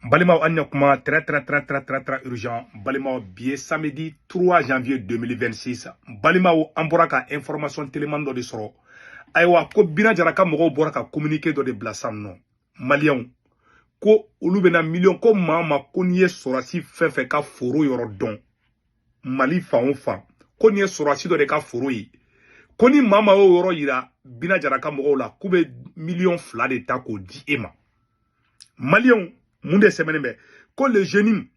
Balimaw, an ɲa très très très très très très urgent. Balimaw, bi ye samedi 3 janvier 2026. Balimaw, an bɔra ka information teliman dɔ de sɔrɔ. Ayiwa, ko Bina Jara ka mɔgɔw bɔra ka communiqué dɔ de bila sisan nɔ. Maliyɛnw, ko olu bɛna miliyɔn ko maa ma ko n'i ye sɔrɔsi fɛn fɛn ka foro yɔrɔ dɔn Mali fan o fan, ko n'i ye sɔrɔsi dɔ de ka foro ye, ko ni maa ma y'o yɔrɔ yira Bina Jara ka mɔgɔw la, k'u bɛ miliyɔn 2 de ta k'o di e ma. Maliyɛnw, mun de sɛbɛnnen bɛ? Ko le JNIM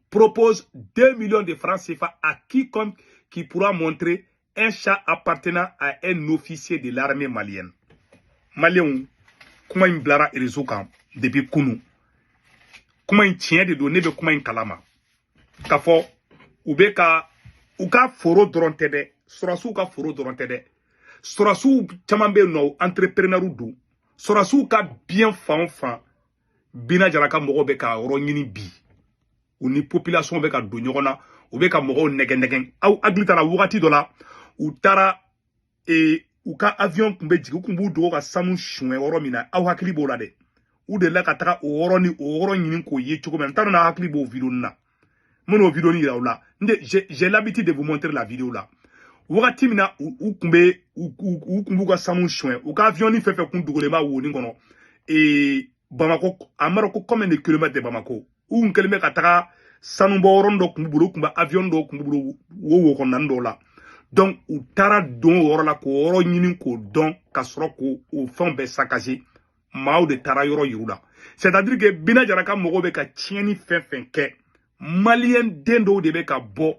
propose 2 millions de francs CFA à quiconque qui pourra montrer un champ appartenant à un officier de l'armée malienne. Maliyɛnw, kuma in bilara réseau kan depuis kunu. Kuma in tiɲɛ de don, ne bɛ kuma in kalama k'a fɔ u bɛ ka u ka foro dɔrɔn tɛ dɛ, sɔrɔsiw ka foro dɔrɔn tɛ dɛ. Sɔrɔsiw caman bɛ yen nɔ, entrepreneur don. Sɔrɔsiw ka bien fan o fan, Bina Jara ka mɔgɔw bɛ ka yɔrɔ ɲini bi. U ni population bɛ ka don ɲɔgɔn na, u bɛ ka mɔgɔw nɛgɛ nɛgɛ. Aw hakili t'a la, wagati dɔ la, u taara u ka avion tun bɛ jigin, u tun b'u dogo ka sanu suɲɛ yɔrɔ min na. Aw hakili b'o la dɛ? U delila ka taga o yɔrɔ ni o yɔrɔ ɲini k'o ye cogo min na. N t'a dɔn n'aw hakili b'o vidéo na. N bɛn'o vidéo yira aw la. J'ai l'habitude de vous montrer la vidéo là. Wagati min na u tun bɛ u tun b'u ka sanu suɲɛ, u ka avion ni fɛn fɛn kun dogolen b'a wonin kɔnɔ Bamako, a ma dɔn ko combien de kilomètres de Bamako, u kun kɛlen bɛ ka taga sanubɔ yɔrɔnin dɔ kun b'u bolo, u kun bɛ avion dɔw kun b'u bolo wo kɔnɔna dɔw la. Donc u taara don o yɔrɔ la k'o yɔrɔ ɲini k'o dɔn, ka sɔrɔ k'o o fɛnw bɛɛ saccager. Maaw de taara yɔrɔ yir'u la. C'est à dire que Bina Jara ka mɔgɔw bɛ ka tiɲɛni fɛn fɛn kɛ, maliyɛn den dɔw de bɛ ka bɔ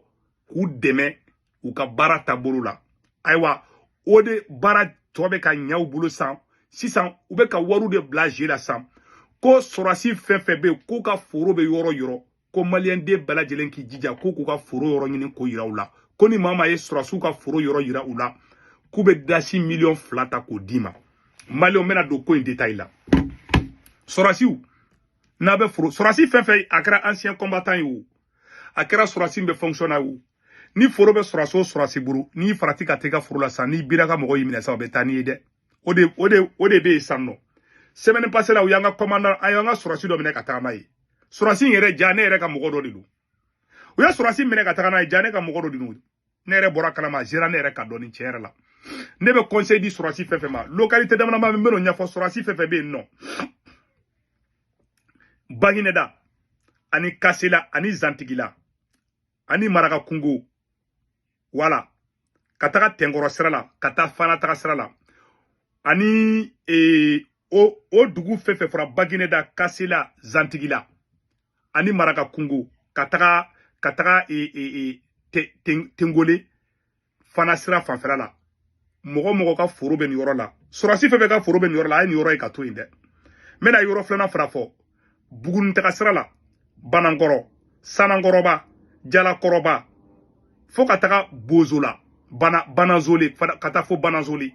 k'u dɛmɛ u ka baara taabolo la. Ayiwa, o de baara tɔ bɛ ka ɲɛ u bolo sisan sisan. U bɛ ka wariw de bila jeu la sisan, ko sɔrɔsi fɛn fɛn bɛ yen k'u ka foro bɛ yɔrɔ yɔrɔ, ko maliyɛn den bɛɛ lajɛlen k'i jija k'u k'u ka foro yɔrɔ ɲini k'o yira u la. Ko ni maa maa ye sɔrɔsiw ka foro yɔrɔ yira u la, k'u bɛ dasi miliyɔn 2 ta k'o d'i ma. Maliyɛnw, bɛna don ko in détail la. Sɔrɔsiw n'a bɛ foro, sɔrɔsi fɛn fɛn, a kɛra ancien combattant ye o, a kɛra sɔrɔsi min bɛ fonction na o, ni foro bɛ sɔrɔsi o sɔrɔsi bolo, n'i farati ka taa i ka foro la sisan, n'i bira ka mɔgɔw y'i minɛ sisan, o bɛ taa n'i ye dɛ. O de bɛ yen sisan nɔ. Semaine passée la, u y'an ka commandant, an y'an ka sɔrɔsi dɔ minɛ ka taga n'a ye. Sɔrɔsi in yɛrɛ ja, ne yɛrɛ ka mɔgɔ dɔ de don. U ye sɔrɔsi minɛ ka taga n'a ye ja, ne ka mɔgɔ dɔ de don. Ne yɛrɛ bɔra kalama, a sera ne yɛrɛ ka dɔn tiɲɛ yɛrɛ la. Ne bɛ conseil di sɔrɔsi fɛn fɛn ma, localité dama dama n bɛ n'o ɲɛfɔ. Sɔrɔsi fɛn fɛn bɛ yen nɔ, Bagineda ani Kasela ani Zantigila ani Marakakungo, wala ka taga Tɛnkɔrɔ sira la, ka taa Fana taga sira la, ani o dugu fɛn fɛn fɔra, Bagineda, Kasela, Zantigila ani Marakakungo, ka taga Tengole Fana sira fanfɛla la, mɔgɔ mɔgɔ ka foro bɛ nin yɔrɔ la, sɔrɔsi fɛn fɛn ka foro bɛ nin yɔrɔ la, a ye nin yɔrɔ ye ka to yen dɛ. N bɛna yɔrɔ filanan fana fɔ, Buguni taga sira la, Banankɔrɔ, Sanankɔrɔba, Jalakɔrɔba, fo ka taga Bozo la, bana Banazole, ka taa fo Banazole.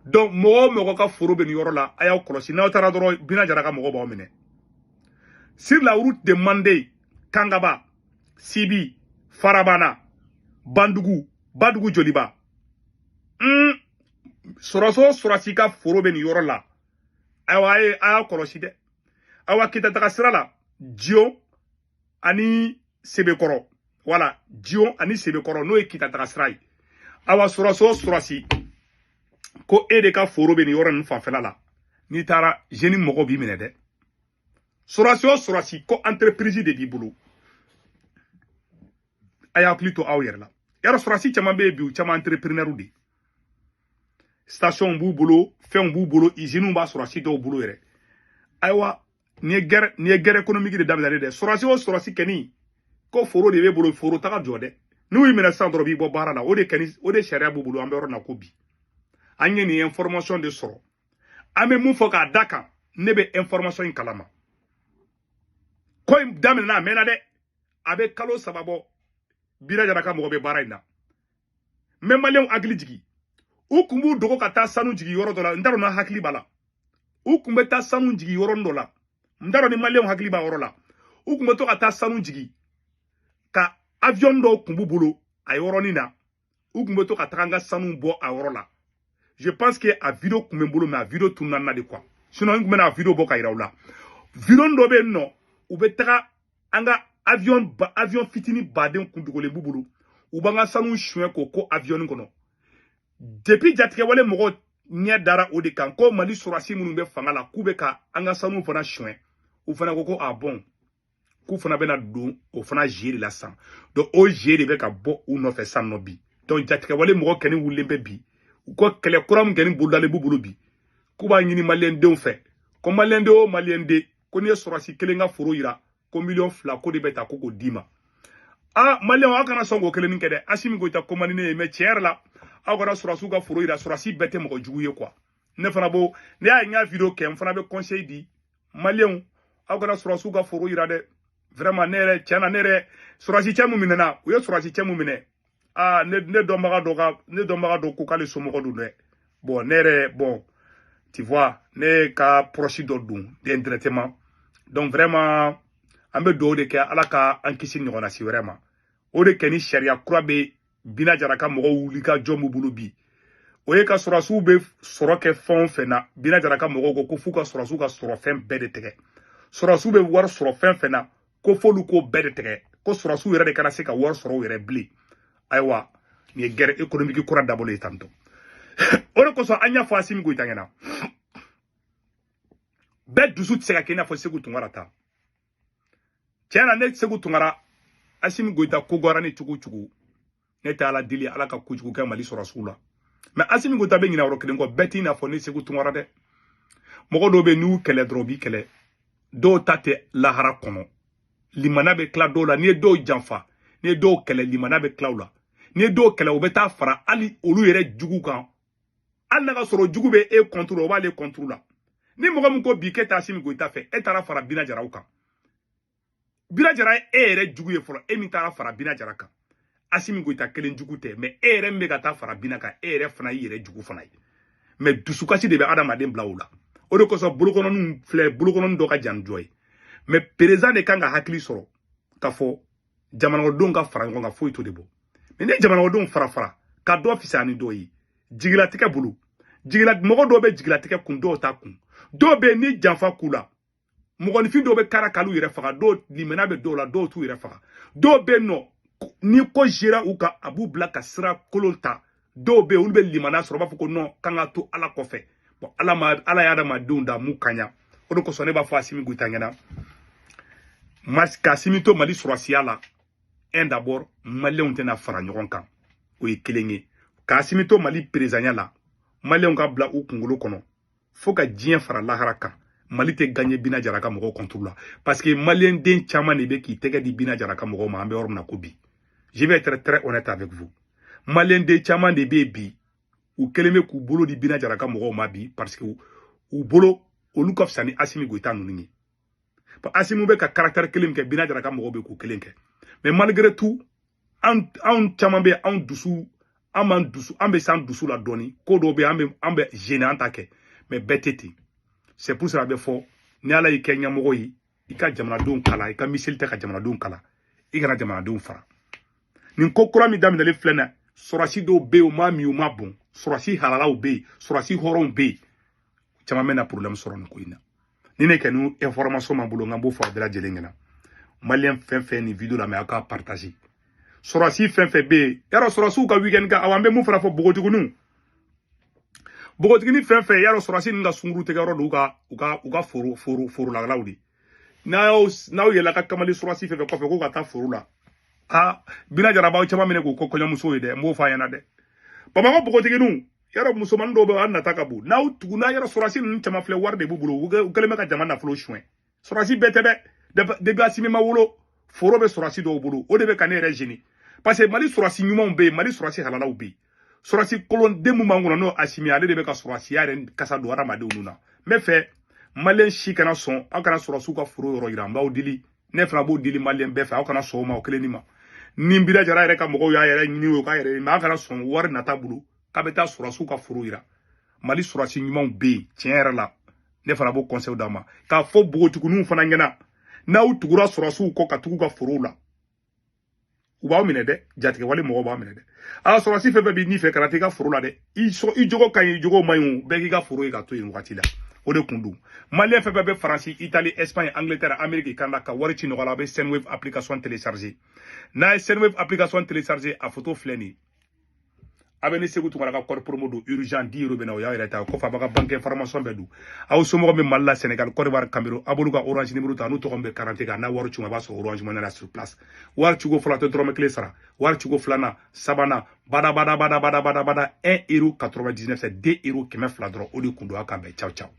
Donc mɔgɔ o mɔgɔ ka foro bɛ nin yɔrɔ la, a y'aw kɔlɔsi. N'aw taara dɔrɔn, Bina Jara ka mɔgɔw b'aw minɛ. Sur la route de Mandé, Kangaba, Sibi, Farabana, Bandugu, Badugu Joliba, sɔrɔsi o sɔrɔsi ka foro bɛ nin yɔrɔ la, ayiwa, a y'a kɔlɔsi dɛ. Ayiwa, Kita taga sira la, Jion ani Sebekɔrɔ, wala Jion ani Sebekɔrɔ, n'o ye Kita taga sira ye. Ayiwa, sɔrɔsi o sɔrɔsi ko e de ka foro bɛ nin yɔrɔ ninnu fanfɛla la, n'i taara, JNIM mɔgɔw b'i minɛ dɛ. Sɔrɔsi o sɔrɔsi ko entreprise de b'i bolo, a y'a hakili to aw yɛrɛ la. Yarɔ, sɔrɔsi caman bɛ yen bi, u caman entrepreneur de, station b'u bolo, fɛnw b'u bolo, usines b'a sɔrɔsi dɔw bolo yɛrɛ. Ayiwa, nin ye guerre économique de daminɛ dɛ. Sɔrɔsi o sɔrɔsi kɛni ko foro de b'e bolo, foro taga jɔ dɛ. N'u y'i minɛ sisan dɔrɔn, b'i bɔ baara la. O de kɛni, o de sariya b'u bolo. An bɛ yɔrɔ na ko bi, an ye nin information de sɔrɔ. An bɛ mun fɔ k'a da kan? Ne bɛ information in kalama. Ko in daminɛna, a mɛnna dɛ, a bɛ kalo 3 bɔ. Bira Jara ka mɔgɔ bɛ baara in na. N bɛ maliyɛnw hakili jigin, u kun b'u dogo ka taa sanu jigin yɔrɔ dɔ la. N t'a dɔn n'a hakili b'a la, u kun bɛ taa sanu jigin yɔrɔnin dɔ la. N t'a dɔn ni maliyɛnw hakili b'a yɔrɔ la. U kun bɛ to ka taa sanu jigin, ka avion dɔw kun b'u bolo a yɔrɔnin na, u kun bɛ to ka taga an ka sanu bɔ a yɔrɔ la. Je pense que a vidéo kun bɛ n bolo, mais a vidéo tununa n na de quoi. Sinon n kun bɛna a vidéo bɔ ka yira u la. Vidéo dɔ bɛ yen nɔ, u bɛ taga an ka avion ba, avion fitinin baden kundogolen b'u bolo, u b'an ka sanu suɲɛ k'o ko avion kɔnɔ. Depuis jatigɛwale mɔgɔw ɲɛ dara o de kan ko Mali sɔrɔdasi minnu bɛ fanga la, k'u bɛ ka an ka sanu fana suɲɛ. U fana ko ko a bon, k'u fana bɛna don o fana jeu de la sisan. Donc o jeu de bɛ ka bɔ u nɔfɛ sisan nɔ bi. Donc jatigɛwale mɔgɔ kɛni wulilen bɛ bi, u ko kɛlɛ kura min kɛni bolodalen b'u bolo bi, k'u b'a ɲini maliyɛndenw fɛ ko maliyɛnden o maliyɛnden, ko n'i ye sɔrɔdasi kelen ka foro yira, ko miliyɔn 2 ko de bɛ ta ko k'o d'i ma. Ah, maliyɛnw, aw kana sɔn k'o kelennin kɛ dɛ. Asimi Goyita ko man di ne ye, mais tiɲɛ yɛrɛ la, aw kana sɔrɔdasiw ka foro yira. Sɔrɔdasi bɛɛ tɛ mɔgɔ jugu ye quoi. Ne fana bo, ne y'a ye n y'a vidéo kɛ, n fana bɛ conseil di maliyɛnw, aw kana sɔrɔdasiw ka foro yira dɛ. Vraiment, ne yɛrɛ, tiɲɛ na, ne yɛrɛ, sɔrɔdasi cɛ mun minɛna, u ye sɔrɔdasi cɛ mun minɛ, ah, ne dɔnbaga dɔ ka, ne dɔnbaga dɔ ko k'ale somɔgɔ don dɛ. Bon, ne yɛrɛ, bon, tu vois, ne ka proche dɔ don indirectement. Donc vraiment, an bɛ dugawu de kɛ, Ala ka an kisi ɲɔgɔnna si wɛrɛ ma. O de kɛ ni sariya kura bɛ Bina Jara ka mɔgɔw wuli ka jɔ m'u bolo bi, o ye ka sɔrɔdasiw bɛ sɔrɔ kɛ fɛn o fɛn na. Bina Jara ka mɔgɔw ko ko f'u ka sɔrɔdasiw ka sɔrɔ fɛn bɛɛ de tigɛ. Sɔrɔdasiw bɛ wari sɔrɔ fɛn fɛn na, ko f'olu k'o bɛɛ de tigɛ, ko sɔrɔdasiw yɛrɛ de kana se ka wari sɔrɔ u yɛrɛ bilen. Ayiwa, nin ye guerre économique kura dabɔlen ye tantɔ. O de kosɔn an y'a fɔ Asimi Goyita ɲɛna, bɛɛ dusu tɛ se ka kɛ i n'a fɔ Segu Tunkara ta. Tiɲɛ na, ne Segu Tunkara, Asimi Goyita ko goyara ne cogo o cogo, ne tɛ Ala deli Ala ka kojugu kɛ Mali sɔrɔdasiw la. Mais Asimi Goyita bɛ ɲinɛ yɔrɔ kelen kɔ, bɛɛ t'i n'a fɔ ne Segu Tunkara dɛ. Mɔgɔ dɔw bɛ yen, n'i y'u kɛlɛ dɔrɔn, u b'i kɛlɛ. Dɔw ta tɛ lahara kɔnɔ, limana bɛ tila dɔw la. N'i ye dɔw janfa, n'i ye dɔw kɛlɛ, limana bɛ tila u la. N'i ye dɔw kɛlɛ, u bɛ taa fara hali olu yɛrɛ jugu kan. Hali n'a ka sɔrɔ jugu bɛ e contre la, o b'ale contre la. Ni mɔgɔ min ko bi k'e tɛ Asimi Goyita fɛ, e taara fara Bina Jaraw kan, Bina Jara ye e yɛrɛ jugu ye fɔlɔ. E min taara fara Bina Jara kan, Asimi Goyita kelen jugu tɛ, mais e yɛrɛ min bɛ ka taa fara Bina kan, e yɛrɛ fana y'i yɛrɛ jugu fana ye. Mais dusukasi de bɛ adamaden bila o la. O de kosɔn bolokɔnɔninw filɛ, bolokɔnɔnin dɔ ka jan ni dɔ ye. Mais président de kan ka hakili sɔrɔ k'a fɔ jamanadenw ka fara ɲɔgɔn kan, foyi t'o de bɔ. Mais ni jamanadenw fara fara ka dɔ fisaya ni dɔ ye, jigilatigɛ bolo, jigila mɔgɔ dɔw bɛ jigilatigɛ kun, dɔw t'a kun. Dɔw bɛ yen, ni janfa k'u la, mɔgɔninfin dɔw bɛ kara k'alu yɛrɛ faga, dɔw limaniya bɛ dɔw la, dɔw t'u yɛrɛ faga. Dɔw bɛ yen nɔ, ni ko sera u kan, a b'u bila ka sira kolon ta. Dɔw bɛ yen, olu bɛ limaniya sɔrɔ, u b'a fɔ ko non, k'an ka to Ala kɔfɛ. Bon, Ala ma, Ala ye adamadenw da mun ka ɲa. O de kosɔn ne b'a fɔ Asimi Goyita ɲɛna, k'Asimi to Mali sɔrɔsiya la, un, d'abord, maliyɛnw tɛna fara ɲɔgɔn kan, o ye kelen ye. K'Asimi to Mali présidentya la, maliyɛnw ka bila u kunkolo kɔnɔ fo ka diɲɛ fara lahara kan, Mali tɛ gagner Bina Jara ka mɔgɔw contre la, parce que maliyɛn den caman de bɛ k'i tɛgɛ di Bina Jara ka mɔgɔw ma. An bɛ yɔrɔ min na ko bi, je vais être très honnête avec vous, maliyɛn den caman de bɛ yen bi, u kɛlen bɛ k'u bolo di Bina Jara ka mɔgɔw ma bi, parce que u bolo olu ka fisa ni Asimi Goyita ninnu ye. Asimi bɛ ka caractère kelen min kɛ, Bina Jara ka mɔgɔw bɛ k'u kelen kɛ. Mais malgré tout, anw caman bɛ, anw dusu, an b'an dusu, an bɛ s'an dusu la dɔɔni. Ko dɔw bɛ yen, an bɛ gêner, an ta kɛ, mais bɛɛ tɛ ten. C'est pour cela a bɛ fɔ, ni Ala y'i kɛ ɲɛmɔgɔ ye, i ka jamanadenw kala, i ka miseli tɛ ka jamanadenw kala, i kana jamanadenw fara. Nin ko kura min daminɛlen filɛ nin ye, sɔrɔsi dɔw bɛ yen, u ma min, u ma bɔn, sɔrɔsi halalaw bɛ yen, sɔrɔsi hɔrɔnw bɛ yen, caman bɛna problème sɔrɔ nin ko in na. Ni ne kɛ ni information m'an bolo, n b'o fɔ a bɛɛ lajɛlen ɲɛna. Maliyɛn fɛn fɛn nin vidéo lamɛn, aw k'a partager. Sɔrɔsi fɛn fɛn bɛ yen, yarɔ sɔrɔsiw ka weekend kan, awɔ, an bɛ mun fana fɔ npogotigininw, npogotiginin fɛn fɛn, yarɔ sɔrɔsi ninnu ka sunkuru tigɛ yɔrɔ don, u ka forolagalaw de. N'aw yɛlɛla ka kamalen sɔrɔsi fɛn fɛn kɔfɛ k'u ka taa foro la, aa, Bina Jara b'aw caman minɛ k'u kɔ kɔɲɔmuso ye dɛ. N b'o fɔ a ɲɛna dɛ. Bamakɔ npogotigininw, yarɔ musomanin dɔw bɛ, an nata ka bon n'aw tugu n'a. Yarɔ sɔrɔsi ninnu caman filɛ, wari de b'u bolo, u kɛlen bɛ ka jama nafolo suɲɛ. Sɔrɔsi bɛɛ tɛ dɛ. Depuis Asimi ma wolo, foro bɛ sɔrɔsi dɔw bolo, o de bɛ ka ne yɛrɛ gêner, parce que Mali sɔrɔsi ɲumanw bɛ yen, Mali sɔrɔsi halalaw bɛ yen. Sɔrɔsi kolon den mun b'an kɔnɔ, n'o Asimi, ale de bɛ ka sɔrɔsiya yɛrɛ kasa don hadamadenw nun na. N bɛ fɛ maliyɛn si kana sɔn, aw kana sɔrɔsiw ka foro yɔrɔ yira. N b'aw deli, ne fana b'o deli maliyɛn bɛɛ fɛ, aw kana sɔn o ma, o kelen ni ma. Ni Bina Jara yɛrɛ ka mɔgɔw y'a yɛrɛ ɲini, o k'a yɛrɛ ɲini, mais aw kana sɔn wari nata bolo k'a bɛ taa sɔrɔsiw ka foro yira. Mali sɔrɔsi ɲumanw bɛ yen, tiɲɛ yɛrɛ la, ne fana b'o conseil d'a ma, k'a fɔ npogotigininw fana ɲɛna, n'aw tugura sɔrɔsiw kɔ ka tugu ka forow la, u b'aw minɛ dɛ. Jatigɛwale mɔgɔw b'aw minɛ dɛ. A sɔrɔsi fɛn fɛn b'i n'i fɛ, kana t'i ka foro la dɛ. I jogo ka ɲi, i jogo man ɲi o, bɛɛ k'i ka foro ye ka to yen wagati la. O de kun don. Malien fɛn fɛn bɛ Faransi, Italie, Espagne, Angleterre, Amérique, Canada, ka wari ci nɔgɔya la, a bɛ Sendwave application télécharger. N'a ye Sendwave application télécharger, a photo filɛ nin ye. A bɛ ni Segu Tunkara ka code promo don, urgent 10 euros bɛ na. O y'aw yɛrɛ ta ye. Kɔfɛ, a b'a ka banque information bɛɛ don. Aw somɔgɔ bɛ Mali la, Sénégal, Côte d'Ivoire, Cameroun, a b'olu ka Orange numéro ta, n'u tɔgɔ bɛ carte kan. N'a wari c'u ma, a b'a sɔrɔ Orange Money la sur place. Wari ciko fɔlɔ, a tɛ dɔrɔmɛ kelen sara. Wari ciko filanan, sabanan, bada bada bada bada bada bada, 1 euro 99, c'est 2 euros 200 dɔrɔn. O de kun don. A kan bɛn, ciao ciao.